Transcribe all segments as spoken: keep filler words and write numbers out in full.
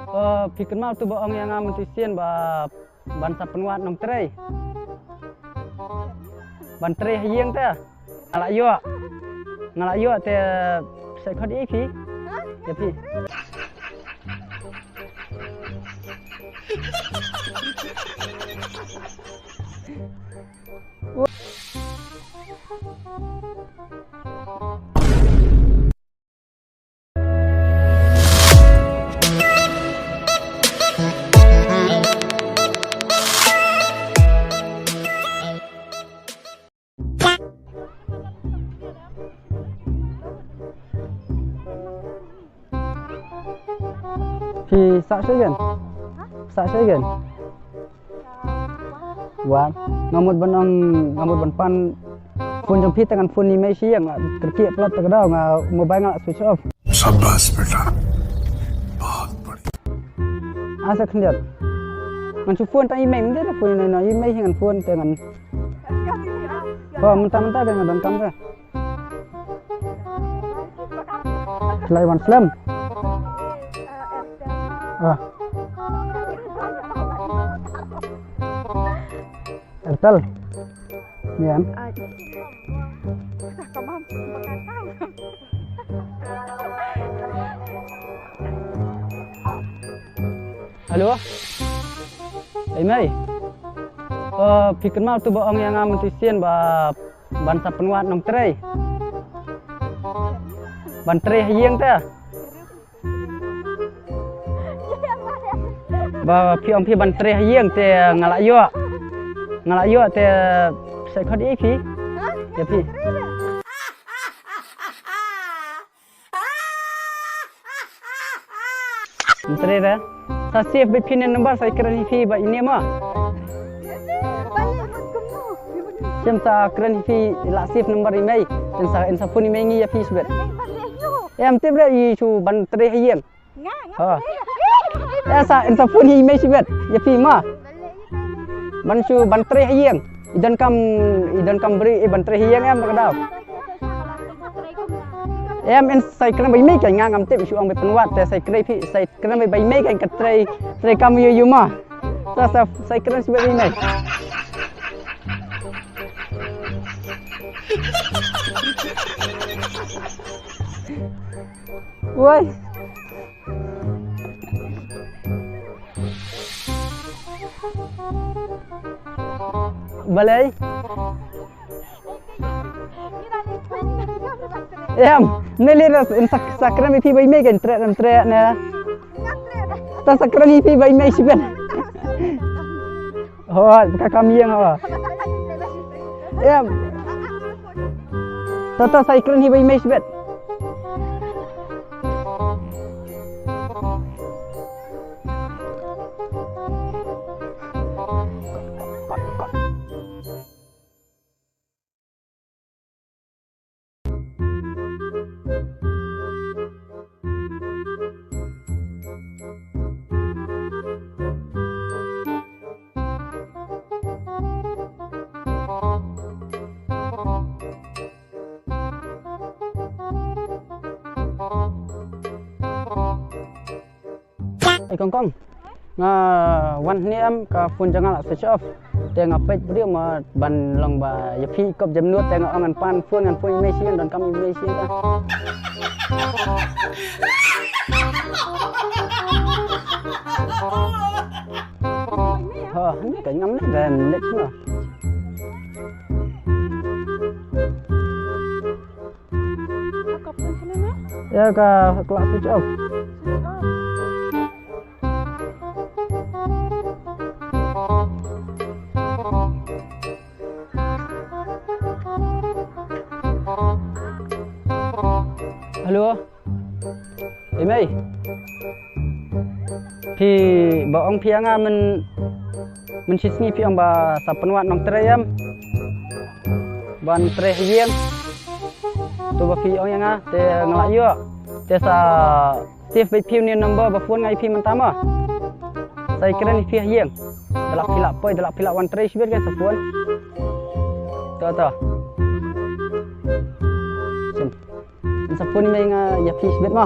Oh, phi kynmaw tu ba ong ïa nga mynta sien ba ban sa pynwad nongtrei. Ban trei ha ïing te. Nga la ïoh. Nga la ïoh te sa khot ïa phi. Ïa phi. Phi sah sha ïing? Sah sha ïing? Wan, nga mut ban ong, nga mut ban pan phone jong phi, te ngan phone ïa i mei sha ïing, nga kyrkieh palat, te ka daw nga mobile nga la switch off. शाबाश बेटा, बहुत बढ़िया। Asa khyndiat. Ngan shu phone tang ïa i mei, mynta da phone ïa i mei, ngan phone te ngan. Ho, mynta mynta te ngan donkam ka. Khlem wan slem. Ah. Airtel. Niam. Hello. Ei mei. Eh, phi kynmaw tu ba ong ïa nga mynta sien ba ban sa pynwad nongtrei. Ban trei ha ïing te. Ba phi ong phi ban trei ha ïing te nga la ïoh. Nga la ïoh te sa khot ïa phi. Ïa phi. Mynta re. Sa save beit phi ne number sa kren ïa phi ba ine ma. Shem sa kren ïa phi la save number i mei. Shem sa in sa phone i mei ngi ïa phi shibit. Em tip re i shu ban trei ha ïing. Ha. Eh sa in sa phone i mei shibit ïa phi ma. Ban shu ban trei ha ïing. I donkam, i donkam bri, i ban trei ha ïing em ka daw. Em in sa kren ba i mei ka nga ngam tip shu ong ba pynwad te sa kren phi sa kren ba i mei ka ka trei, trei kam ïa ïa ma. Sa sa sa kren shibit ba i mei. Woi. Balei? Em, ne le ras in sak sakram i phi bai me kan tre kan tre ne. Ta sakram i phi bai me siben. Ho, ka kam ïeng ho. Em. Ta ta sakram i bai me siben. Ai kong kong. Nga wan hne em ka phone jong nga la switch off. Te nga peit briew ma ban long ba ïa phi kop jam nut te nga ong ngan pan phone ngan phone i mei sien don kam i mei sien ka. Ha, hne ka ngam ne dan net no. Ïa ka klak switch off. Hello. Ei mei. Phi ba ong phi ïa nga myn, mynshisngi phi ong ba sa pynwad nongtrei em. Ban trei ha ïing. To ba phi ong ïa nga te nga la ïoh. Te sa save beit phi une number ba phone nga ïa phi mynta ma. Sa ïakren ïa phi ha ïing. Da lap phi la poi, da lap phi la wan trei shibit kan sa phone. To to. Shen. Sa phone mei nga ïa phi shibit ma.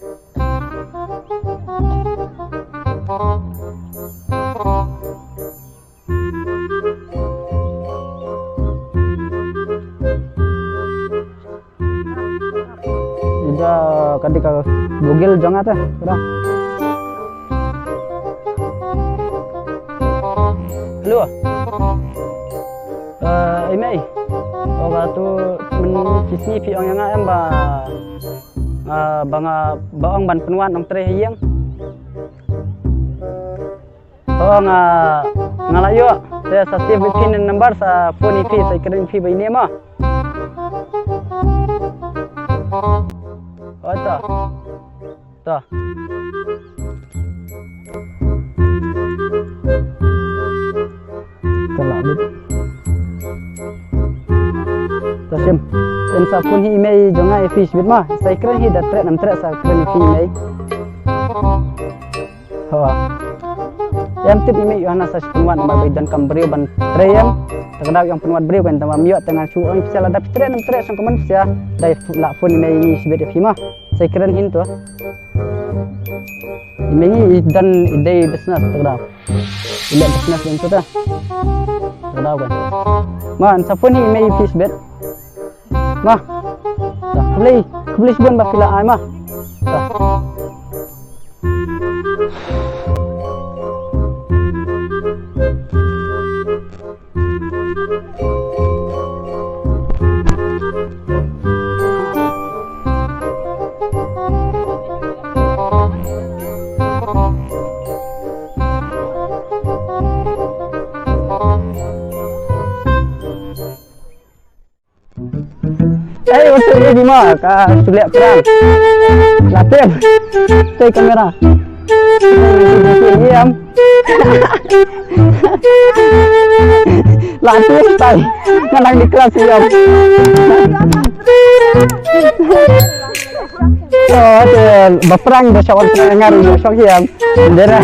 Ida ka dei ka Google jong nga te, kata. Hello. Eh, i mei. O ka tu, men shisngi phi ong ïa nga em ba, ah, ba nga, ba ong ban pynwad nongtrei ha ïing. O nga, nga la ïoh. Te sa save ïa phi ne number sa phone ïa phi, sa kren ïa phi ba ine mo. O ta. Ta. Ka la lut. Ta shim. Yn sa phone hi i mei jong nga ïa phi shibit ma. Sa kren hi da treh nam treh sa kren ïa phi i mei. Ho. Em tip i mei ïoh na sa shi pynwad namar ba i don kam briew ban trei em. Ta ka daw ïoh pynwad briew kan ta ma ym ïoh te ngan shu ong pisa lada phi treh nam treh shong kumne pisa. Dei la phone i mei ngi shibit ïa phi ma. Sa kren hin to. I mei ngi i don i dei business ta ka daw. I leh business in to ta. Ta ka daw kan. Ma yn sa phone hi i mei phi shibit. Ma. Ta, khublei, khublei shibun ba phi la ai ma. Ta. Ei, what's up, baby ma? Ka suliak prank. Latip. Tei kamera. Diam. Latip tai. Nga nang di kelas diam. Oh, te ba prank da shawar prank ngar da shok diam. Dera.